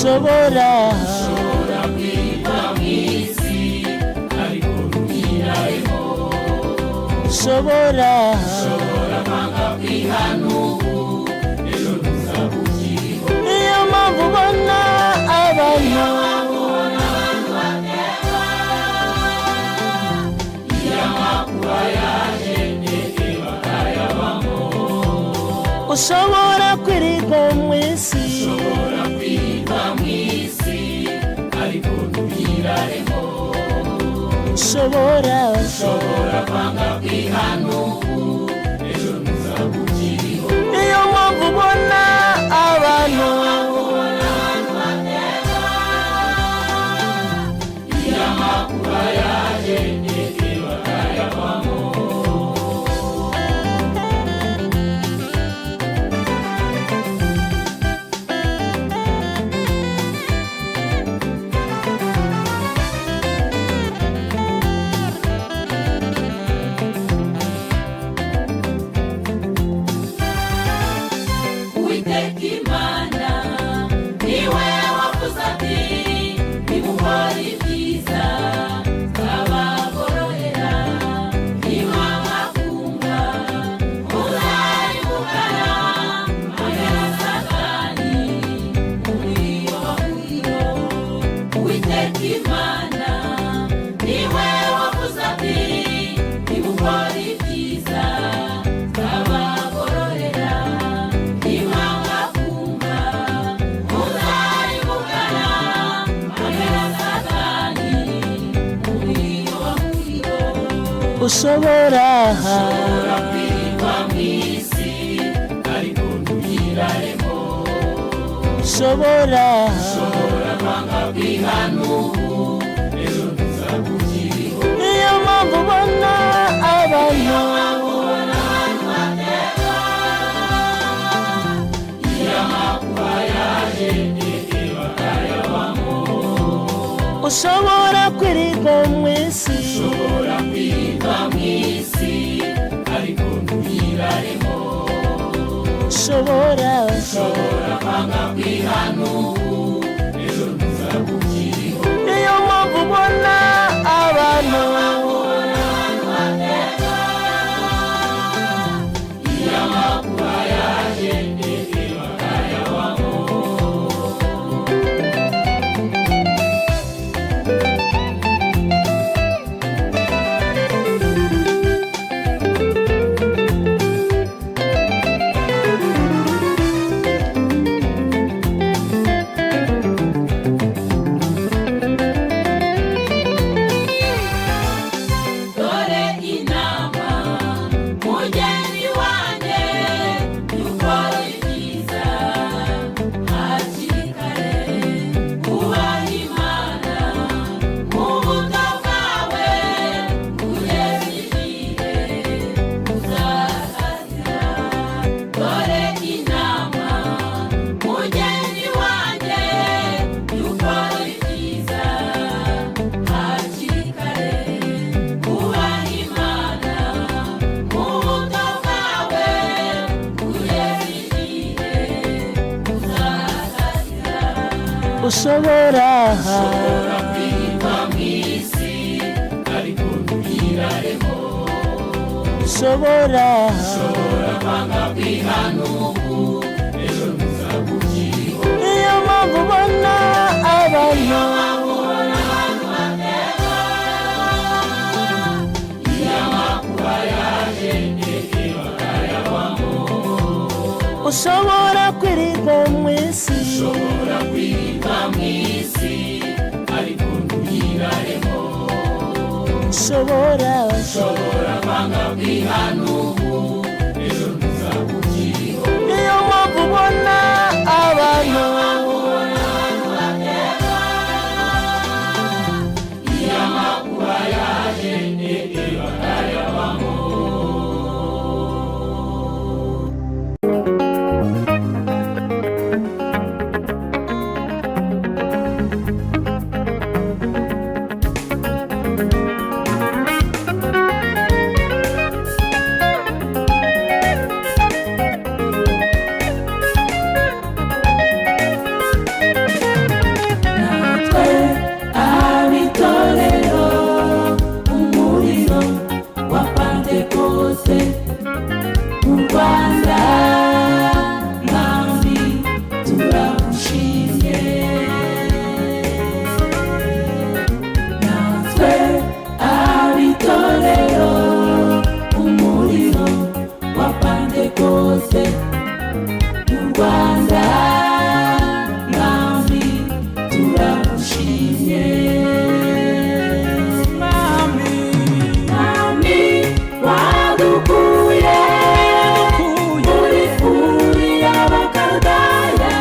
Ushobora kwirirwa mu isi ariko ntuyiraremo. Ushobora Kwanga kwihana ubu, ejo ntuzaba ukiriho. Niyo mpamvu ubona abantu Amakuba yaje ndetse bakayabamo. Ushobora kwirirwa mu isi. Ushobora kwirirwa mu isi ariko ntuyiraremo. Ushobora Kwanga kwihana ubu, ejo ntuzaba ukiriho. Niyo mpamvu ubona abantu Amakuba yaje ndetse bakayabamo. Uwiteka Imana niwe wavuze ati: "Nimukora ibyiza nzabagororera, nimwanga muzarimbukana hamwe na Satani mu muriro w'umuriro." Uwiteka Imana niwe wavuze ati: "Nimukora ibyiza nzabagororera, nimwanga muzarimbukana hamwe na Satani mu muriro w'umuriro." Ushobora Kwirirwa mu isi ariko ntuyiraremo. Ushobora Kwanga kwihana ubu, ejo ntuzaba ukiriho. Niyo mpamvu ubona abantu Amakuba yaje ndetse bakayabamo. Ushobora kwirirwa mu isi. Ushobora kwirirwa mu isi ariko ntuyiraremo. Ushobora Kwanga kwihana ubu, ejo ntuzaba ukiriho. Niyo mpamvu ubona abantu Amakuba yaje ndetse bakayabamo. Dore inama, mugeni wanjye: dukora ibyiza hakiri kare, ubaha Imana mu buto bwawe, kugeza igihe uzasazira. Dore inama, mugeni wanjye: dukora ibyiza hakiri kare, ubaha Imana mu buto bwawe, kugeza igihe uzasazira. Ushobora Kwirirwa mu isi ariko ntuyiraremo. Ushobora Kwanga kwihana ubu, ejo ntuzaba ukiriho. Niyo mpamvu ubona abantu Amakuba yaje ndetse bakayabamo. Ushobora kwirirwa mu isi. Ushobora kwirirwa mu isi ariko ntuyiraremo. Ushobora Kwanga kwihana ubu, ejo ntuzaba ukiriho. Niyo mpamvu ubona abantu Amakuba yaje ndetse bakayabamo. Rwanda, Mwami turagushimye. Mwami, Mwami wadukuye muri Uri y'Abakaludaya,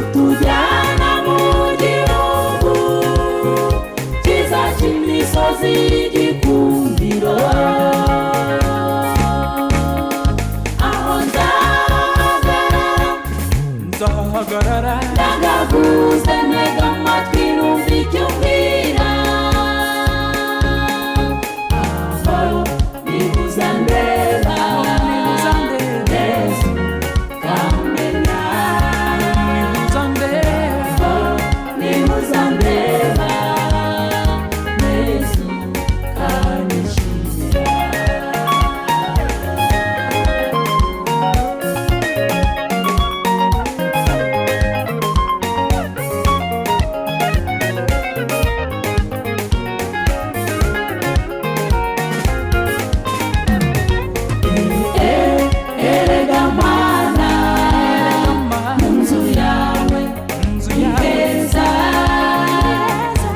utujyana mu gihugu cyiza cy'imisozi y'igikundiro. Aho nzahagarara, nzahagarara, ndagaguze ntega amatwi numva icyo umbwira. Aho niho uzandeba, Yesu kamenya. niho uzandeba, Niho uzandeba, Yesu kanyishimira. Erega Mana, mu nzu yawe inzu ni yawe heza,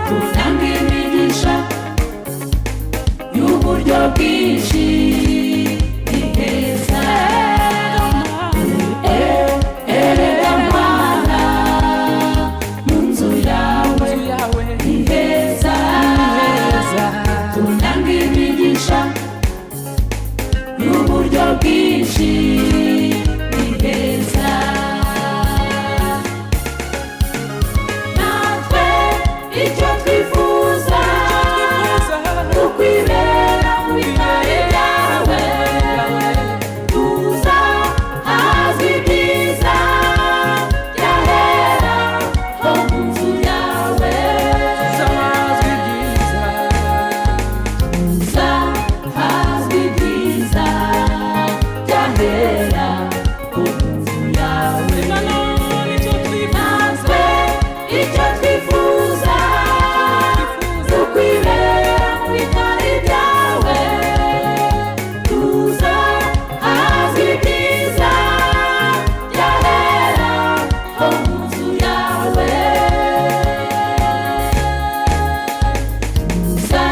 tutanga imigisha y'uburyo bwinshi, ni heza. Erega Mana, mu nzu yawe inzu yawe ni heza, heza, tutanga imigisha y'uburyo bwinshi, ni heza. Natwe icyo twifuza ni ukwibera mu bitari byawe, tuza hazwi ibyiza byahera ho mu nzu yawe. Zazwi byiza, Tuza hazwi ibyiza byahera ho mu nzu yawe. nanone icyo twifuza, Natwe icyo twifuza ni ukwibera mu bitari byawe, tuza hazwi ibyiza byahera ho mu nzu yawe. Tuza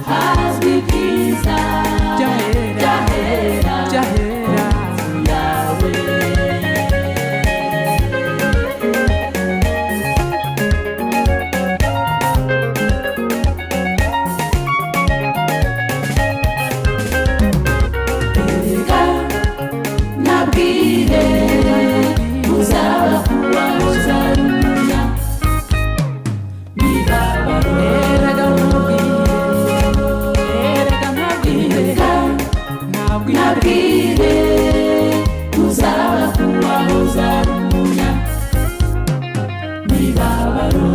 hazwi ibyiza Byahera, byahera byahera. mu nzu yawe. Erega nabwire uzaba kuba uzarumya mibabaro. Erega nkubwire, erega ntabwire, Erega ntabwire, nabwire uzaba kuba uzarumya mibabaro.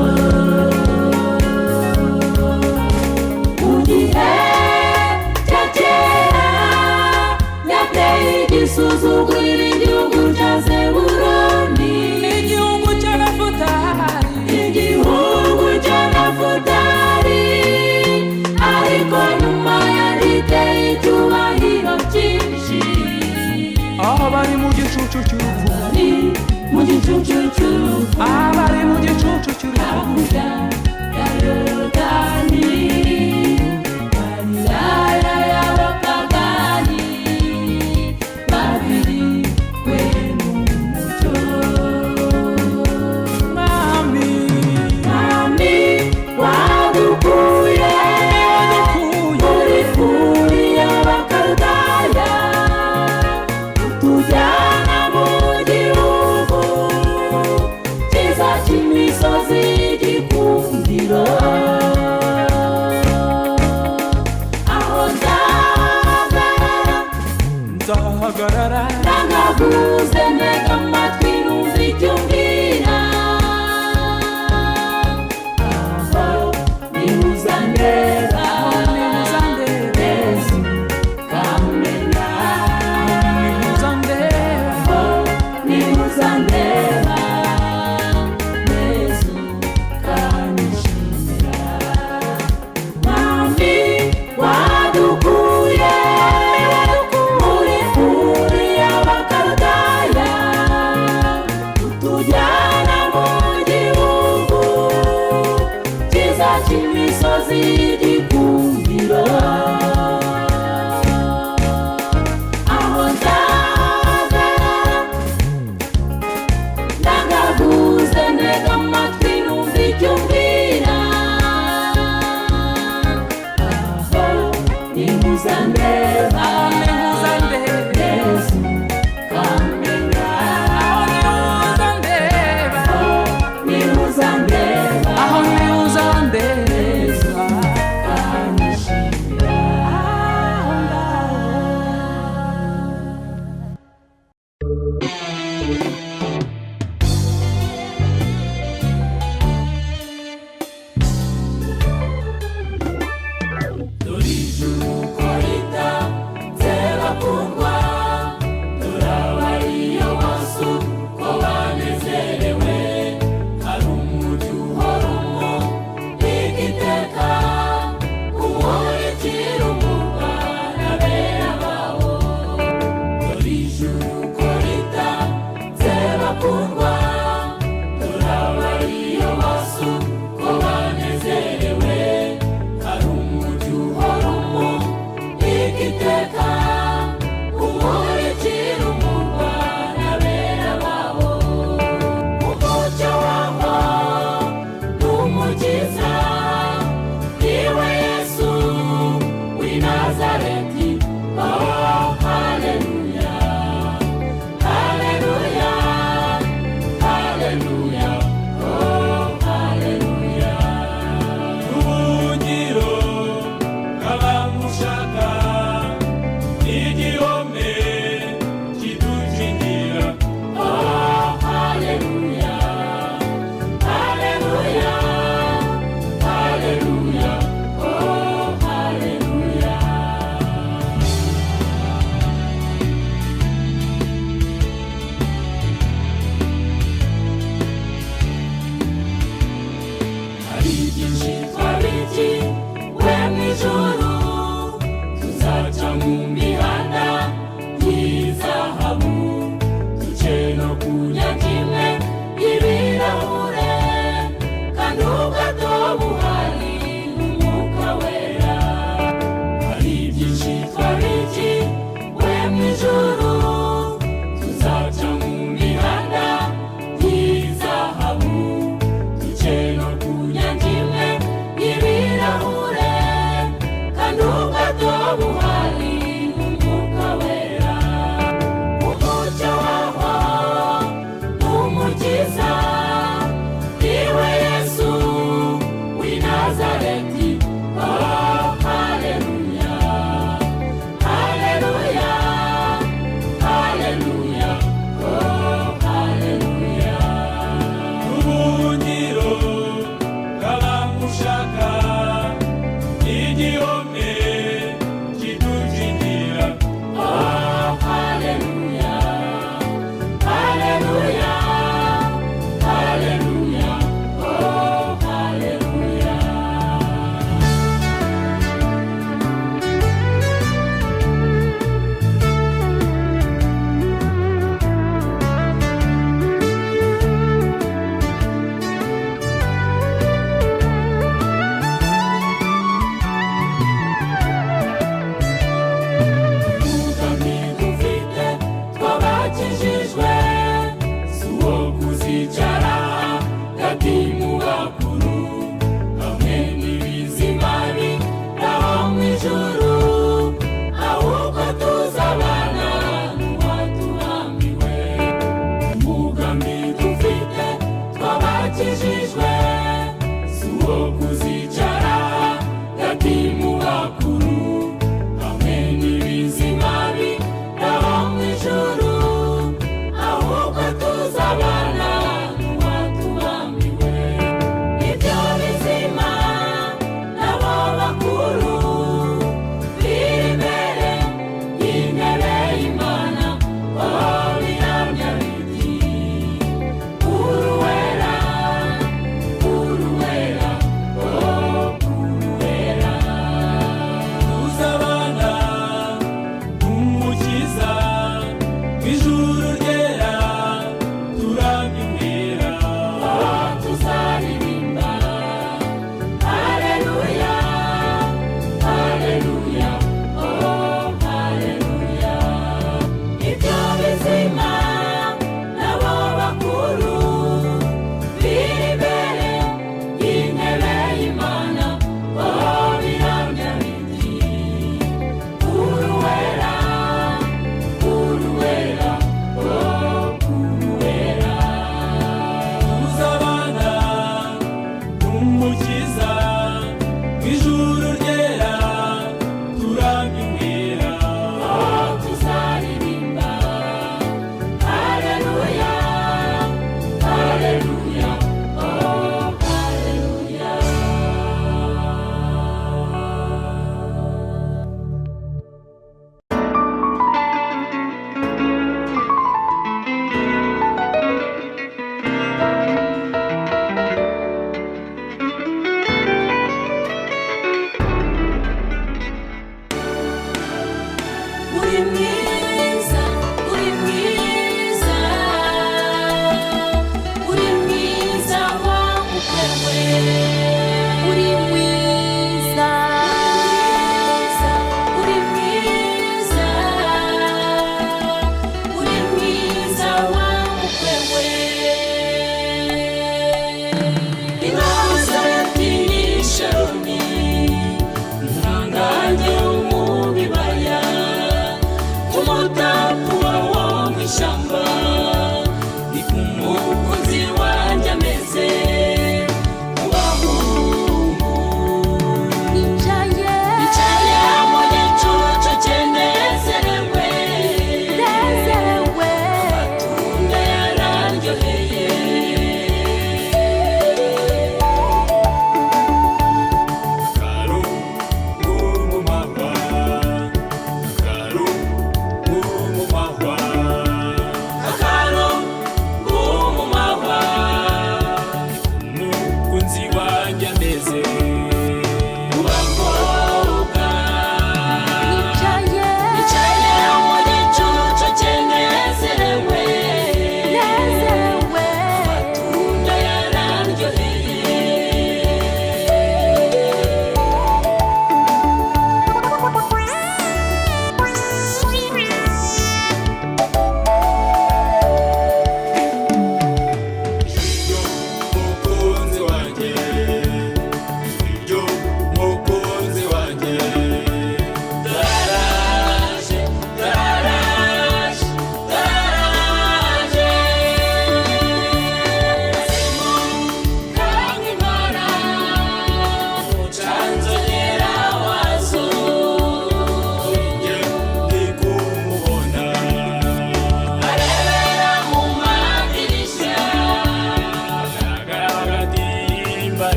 Mu gihe cya kera yateye igisuzugurira igihugu cya Zebuloni, igihugu cy'Abafutari, igihugu cya Nafutali, ariko nyuma yagiteye icyubahiro cyinshi. abari mu gicucu cy'urupfu, Bari mu gicucu cy'urupfu, abari mu gicucu cy'urupfu, hakurya ya Yorodani, Galilaya y'abapagani, babiriwe n'umucyo. Mwami, Mwami wadukuye wadukuye muri Uri y'Abakaludaya, utujyana mu gihugu cyiza cy'imisozi y'igikundiro. Aho nzahagarara, nzahagarara, ndangaguze ntega amatwi numva icyo umbwira. Aho niho uzandeba, niho uzandeba, Yesu kamenya. niho uzandeba, Aho niho uzandeba, Yesu kanyishimira. Mwami wadukuye muri Uri y'Abakaludaya, Igikundiro aho nzahagarara ndagahuze ntega amatwi numva icyo umbwira aho nihuzandeba Aho nihuzandeba. Yesu kamenya Aho nihuzandeba. Nihuzandeba Aho nihuzandeba.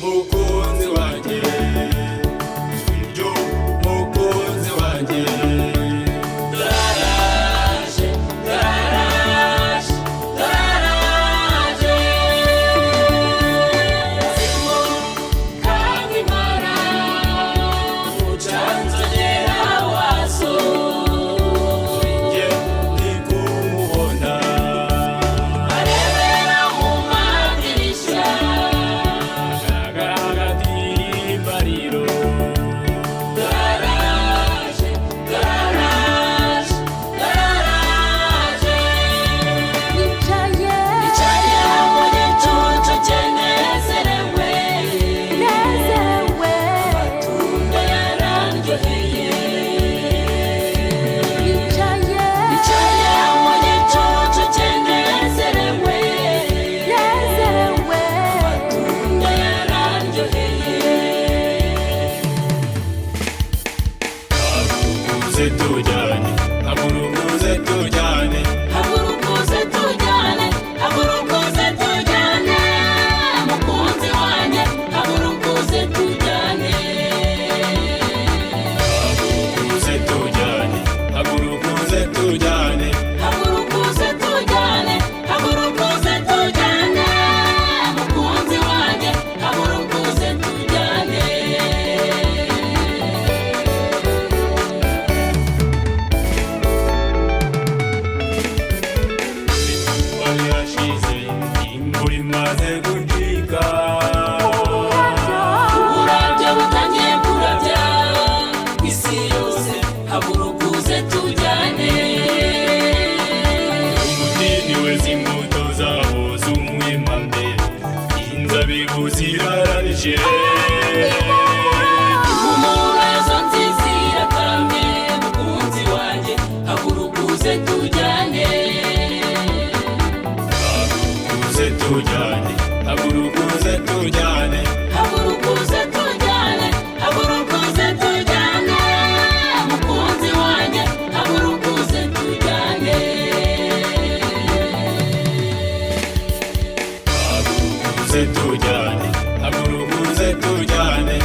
Mukunzi wanjye, ijwi mukunzi wanjye. Doraraje, doraraje, doraraje. Zimu kangimara, mucanzogera waso. Njye ndi kumubona. Arebera mu madirishya. Agaragara hagati y'imbariro. Doraraje, doraraje, doraraje. Nicaye Nicaye mu gicucu cye nezerewe. Nezerewe. Amatunda yarandyoheye. Nicaye Nicaye mu gicucu cye nezerewe. Nezerewe. Amatunda yarandyoheye. Haguruka uze tujyane, haguruka uze tujyane. Haguruka uze tujyane, haguruka uze tujyane, mukunzi wanjye, haguruka uze tujyane. Haguruka uze tujyane, haguruka uze tujyane. Haguruka uze tujyane, haguruka uze tujyane, mukunzi wanjye, haguruka uze tujyane. Izuba rirashize, imvura imaze gucika. Uburabyo butangiye kurabya ku isi yose, haguruka uze tujyane. Umutini weze imbuto zawo z'umwembe, inzabibu zirarabije. Impumuro nziza irakamye, mukunzi wanjye, haguruka uze tujyane. Haguruka uze tujyane, haguruka uze tujyane. Haguruka uze tujyane, haguruka uze tujyane, mukunzi wanjye, haguruka uze tujyane. Haguruka uze tujyane, haguruka uze tujyane.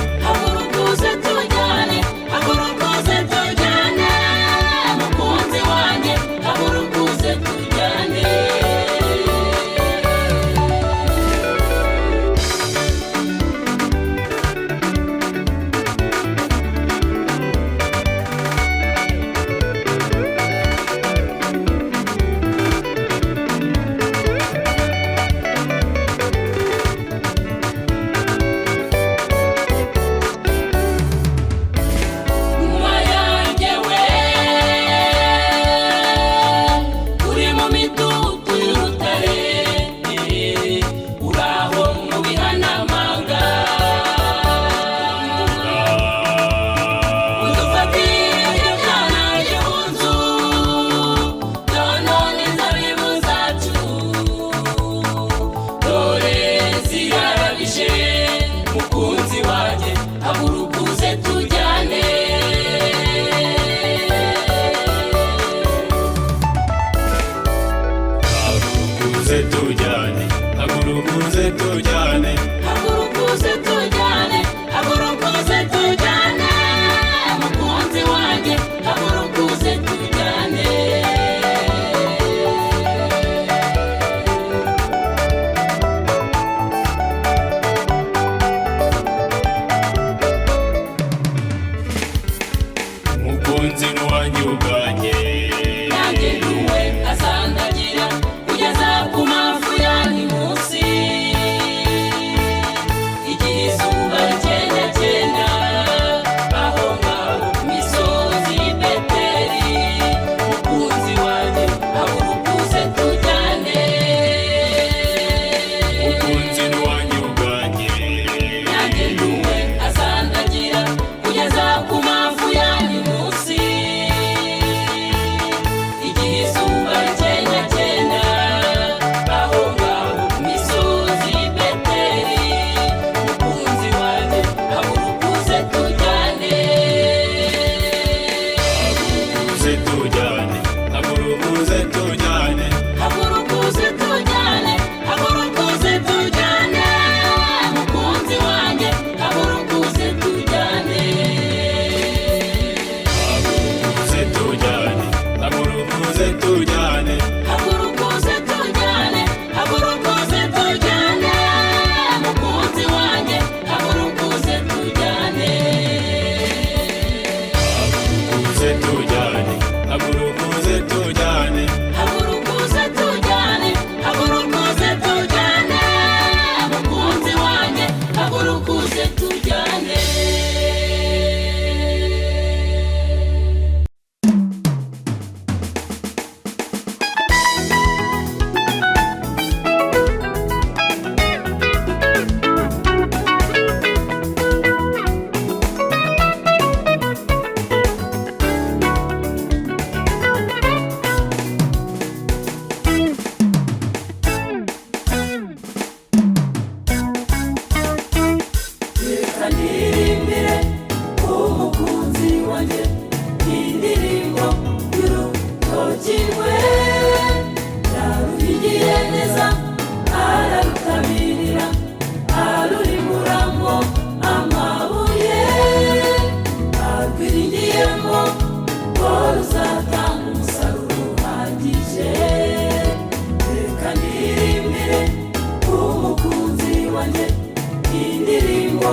Indirimbo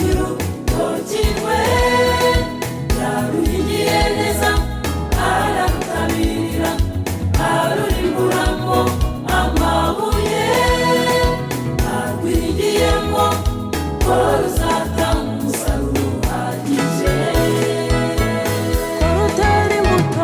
y'urutoki rwe yaruhigiye neza, ararutabirira, arurimburamo amabuye, arwigiyemo ko ruzatanga umusaruro uhagije. Ko rutera imbuto.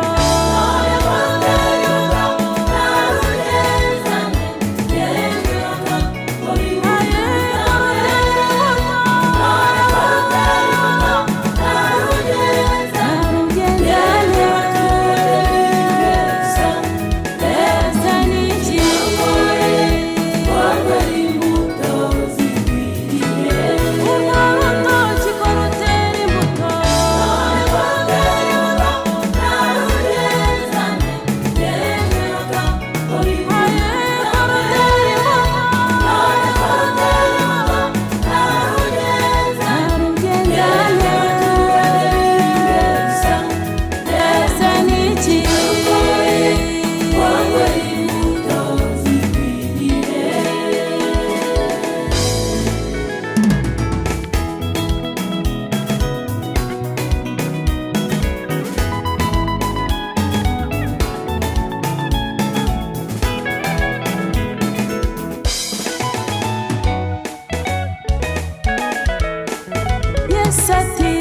Yesu ati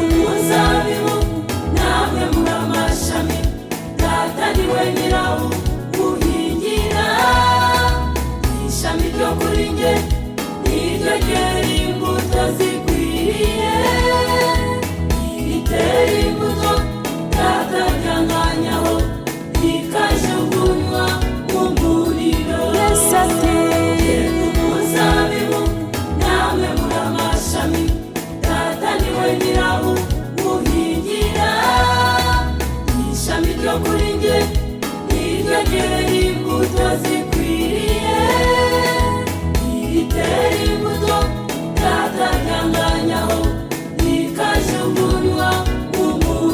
Umuzabibu namwe muri amashami, Data ni we nyirawo uhingira. Ishami ryo kuri njye niryo ryera imbuto zikwiriye, ritera imbuto Data ryanganyaho rikajugunywa mu muriro. Yesu ati Umuzabibu namwe muri amashami, Data ni we nyirawo uhingira. Ishami ryo kuri njye niryo ryera imbuto zikwiriye, ritera imbuto Data ryanganyaho rikajugunywa mu muriro.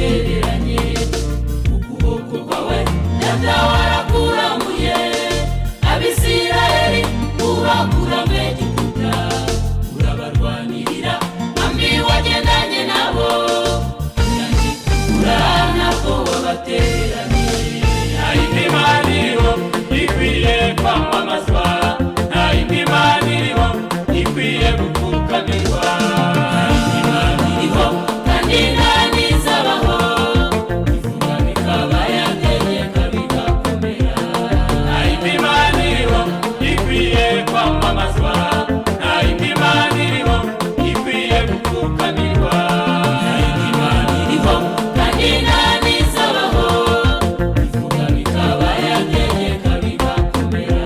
wabatereranye. Ukuboko kwawe Data warakuramuye, Abisirayeli ubakura mu Egiputa, urabarwanirira, Mwami wagendanye nabo, ura ntabwo wabatereranye. Nta yindi Mana iriho ikwiye kwamamazwa, nta yindi Mana iriho ikwiye gupfukamirwa. Imana iriho kandi nta n'izabaho, ivuga bikaba yategeka bigakomera. Nta yindi Mana iriho ikwiye kwamamazwa, nta yindi Mana iriho ikwiye gupfukamirwa. Imana iriho kandi nta n'izabaho, ivuga bikaba yategeka bigakomera.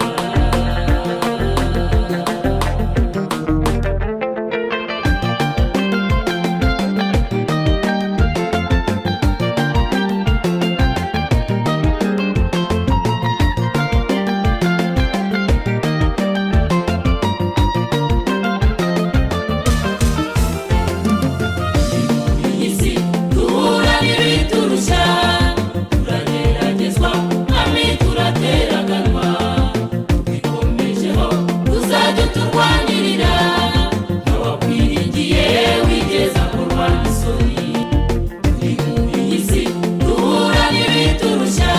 Iyi si duhura n'ibiturushya, turageragezwa mwami turateraganwa, tubikomejeho tuzajya uturwanirira, ntawakwiringiye wigeza kurwana isoni. Turi muri iyi si duhura n'ibiturushya,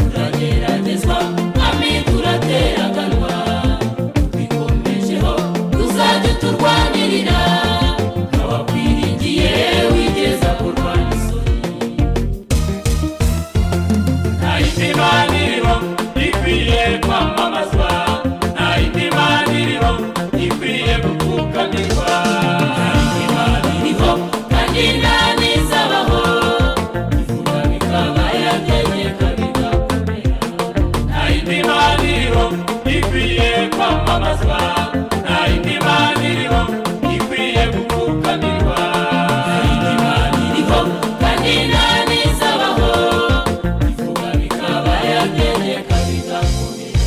turageragezwa mwami turateraganwa, tubikomejeho tuzajya uturwanirira, ntawakwiringiye wigeza kurwana isoni. Nta yindi Mana iriho ikwiye kwamamazwa, nta yindi Mana iriho ikwiye gupfukamirwa. Imana iriho kandi nta n'izabaho, ivuga bikaba yategeka bigakomera. Nta yindi Mana iriho ikwiye kwamamazwa, nta yindi Mana iriho ikwiye gupfukamirwa. Imana iriho kandi nta n'izabaho, ivuga bikaba yategeka bigakomera.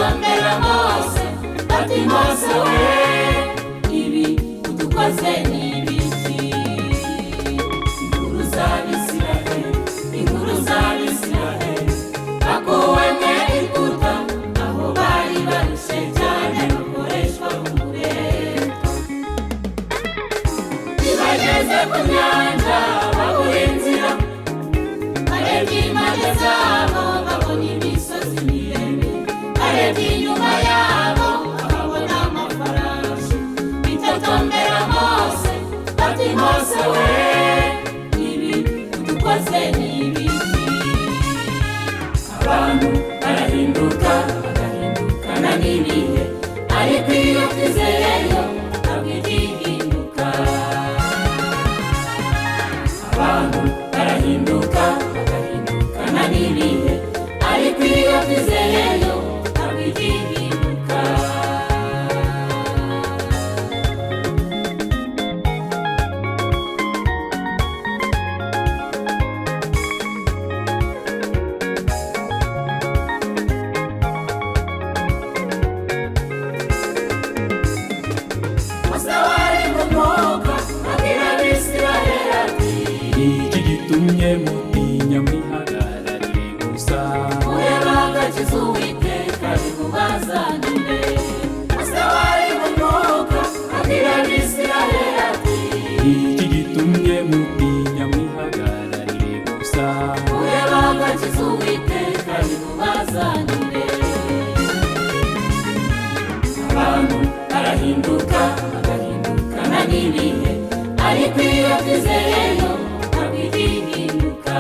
Bitotombera Mose bati: "Mose we, ibi udukoze ni ibiki?" Inkuru z'Abisiraheli, inkuru z'Abisiraheli bakuwe mu Egiputa, aho bari barushye cyane bakoreshwa uburetwa. Ntibageze ku nyanja babura inzira. Barebye impande zabo babona imisozi miremire, barebye inyuma yabo babona amafarashi. Bitotombera Mose bati: "Mose we, ibi udukoze ni ibiki?" Abantu barahinduka, bagahindukana n'ibihe, ariko iyo twizeyeyo ntabwo igihinduka. Abantu barahinduka, bagahindukana n'ibihe, ariko iyo twizeyeyo ntabwo igihinduka. Mose wari mu mwuka abwira Abisiraheli ati: Ni iki gitumye mutinya, mwihagararire gusa? "Murebe agakiza Uwiteka bimubazanire." Mose wari mu mwuka abwira Abisiraheli ati: Ni iki gitumye mutinya, mwihagararire gusa? "Murebe agakiza Uwiteka bimubazanire." Abantu barahinduka, bagahindukana n'ibihe, ariko iyo twizeyeyo ntabwo igihinduka.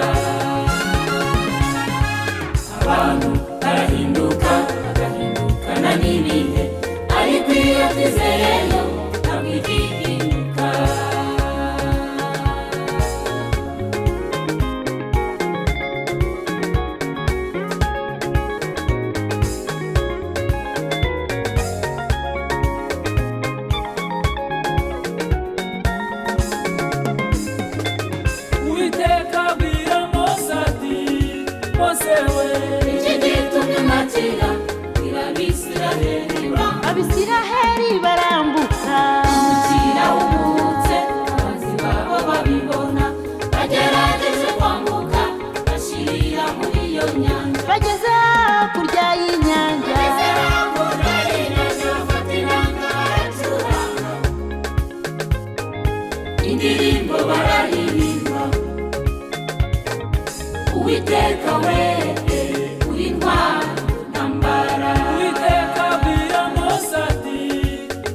Abantu barahinduka, bagahindukana n'ibihe, ariko iyo twizeyeyo ntabwo igihinduka. Uwiteka abwira Mose ati: "Mose we, Iki gitumye umakira bwira Abisiraheli Abisiraheli barambuka. Kirawumutse, abanzi babo babibona. Bagerageje kwambuka bashirira muri iyo nyanja. Bageze hakurya y'inyanja. Bageze hakurya y'inyanja bafata inanga baracuranga, indirimbo bararirimba: "Uwiteka we, uri intwari ntambara." Uwiteka abwira Mose ati: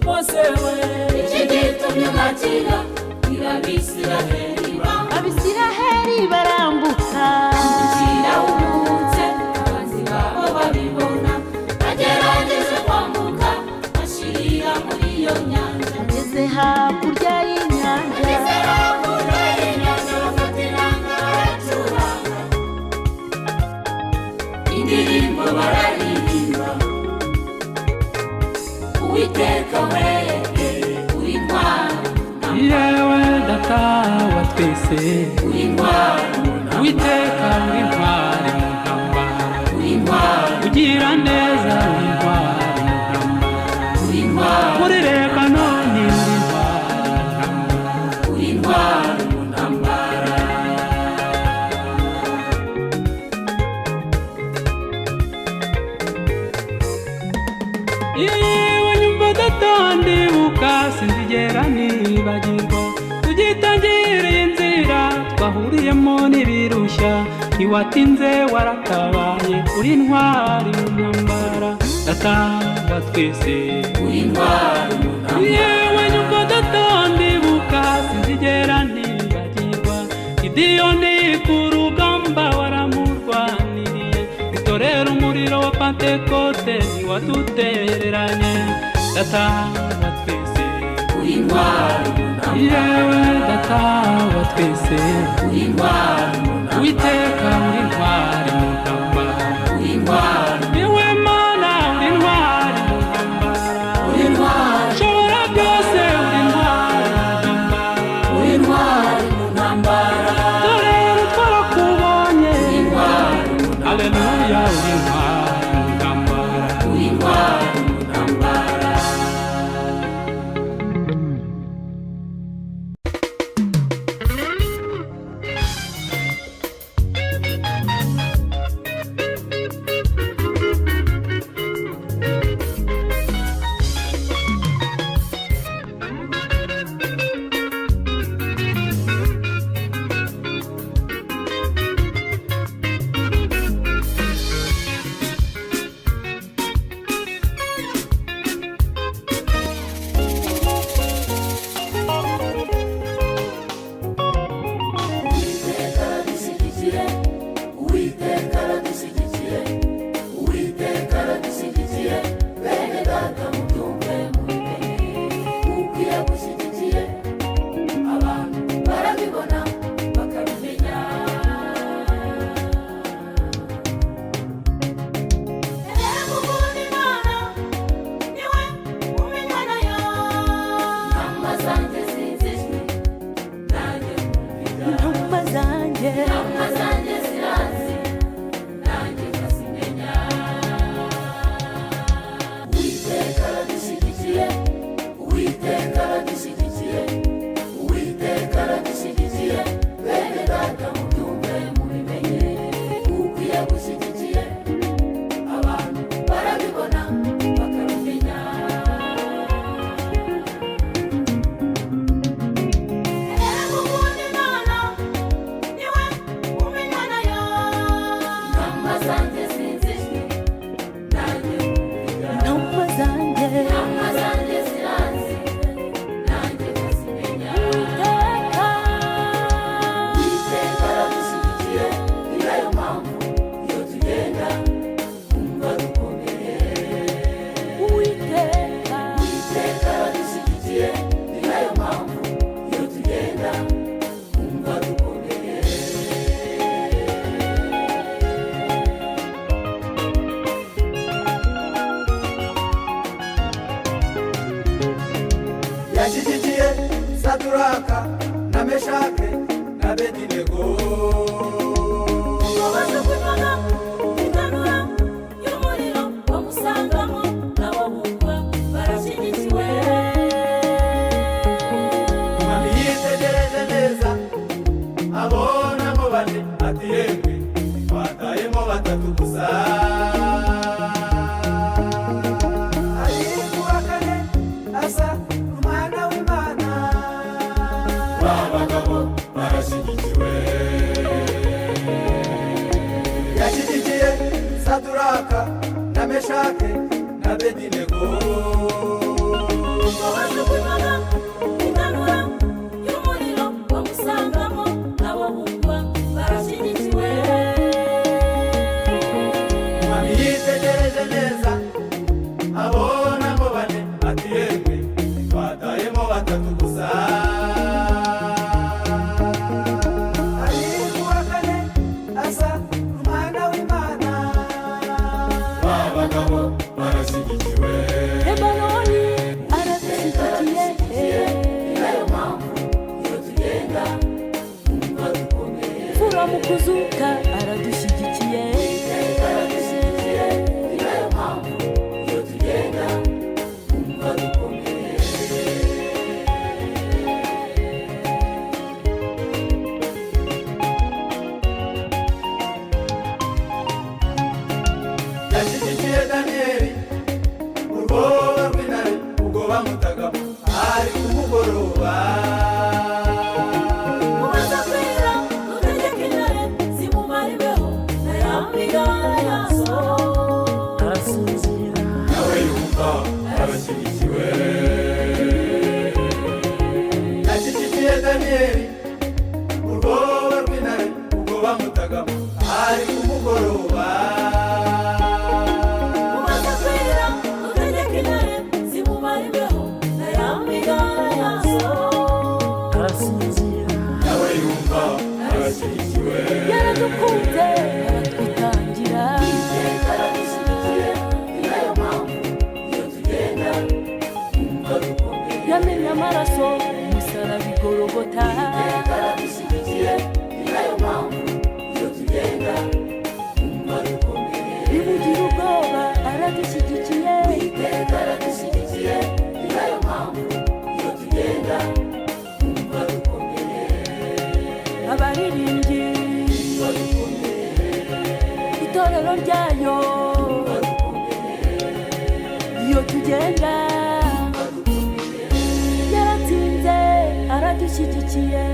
"Mose we, Iki gitumye umakira bwira Abisiraheli Abisiraheli barambuka. Kirawumutse, abanzi babo babibona. Bagerageje kwambuka bashirira muri iyo nyanja. Bageze hakurya y'inyanja. Bageze hakurya y'inyanja bafata inanga baracuranga, indirimbo bararirimba: "Uwiteka we, uri intwari." Yewe Data wa twese, Uri intwari. Uwiteka, uri intwari mu ntambara. Uri intwari. Ugira neza, uri intwari mu ntambara. Uri intwari. Muri Lebanoni uri intwari mu ntambara. Uri intwari mu ntambara. Yewe nyumva data, ndibuka, sinzigera nibagirwa tugitangiriye inzira twahuriyemo n'ibirushya. Ntiwatinze waratabaye, uri intwari mu ntambara, Data wa twese. Uri intwari mu ntambara. Yewe nyumva data, ndibuka, sinzigera nibagirwa Gidiyoni ku rugamba waramurwaniriye. Itorero umuriro wa Pantekote ntiwadutereranye, Data wa twese. Uri intwari mu ntambara. Yewe Data wa twese, Uri intwari mu ntambara. Uwiteka, uri intwari mu ntambara. Uri intwari. Yewe Mana, uri intwari mu ntambara. Uri intwari. Shobora byose, uri intwari mu ntambara. Uri intwari mu ntambara. Dore twarakubonye. Uri intwari mu ntambara. Haleluya, uri intwari mu ntambara. Uri intwari. Yashyigikiye Saduraka na Meshake na Abedinego. Ubwo bajugunywaga mu itanura ry'umuriro, bamusangamo, nabo bumva barashyigikiwe. Umwami yitegereje neza, abonamo bane, ati: "Yemwe, twatayemo batatu gusa." Ariko uwa kane asa n'umwana w'Imana. Ba bagabo barashyigikiwe. Yashyigikiye Saduraka na Meshake na Abedinego. Ubwo bajugunywaga mu itanura ry'umuriro, bamusangamo, nabo bumva barashyigikiwe. Umwami yitegereje neza, abonamo bane, ati: "Yemwe, twatayemo batatu gusa." Ariko uwa kane asa n'umwana w'Imana. Ba bagabo barashyigikiwe. Lebanoni aradushyigikiye. Fura mu kuzuka aradushyigikiye. Yashyigikiye Daniyeli mu rwobo rw'intare, ubwo bamutagamo ari ku mugoroba. Mumaze kwira, dutegeka intare zimumara imbeho na ya migara yazo. Arasinzira. Nawe yumva arashyigikiwe. Yashyigikiye Daniyeli mu rwobo rw'intare, ubwo bamutagamo ari ku mugoroba. Mumaze kwira, dutegeka intare zimumara imbeho na ya migara yazo. Arasinzira. Nawe yumva arashyigikiwe. Yaradukunze, aratwitangira. Yamenye amaraso umusaraba igorogota. Bimugira ubwoba, aradushyigikiye. Abaririmbyi, itorero ryayo, iyo tugenda yaratsinze, aradushyigikiye.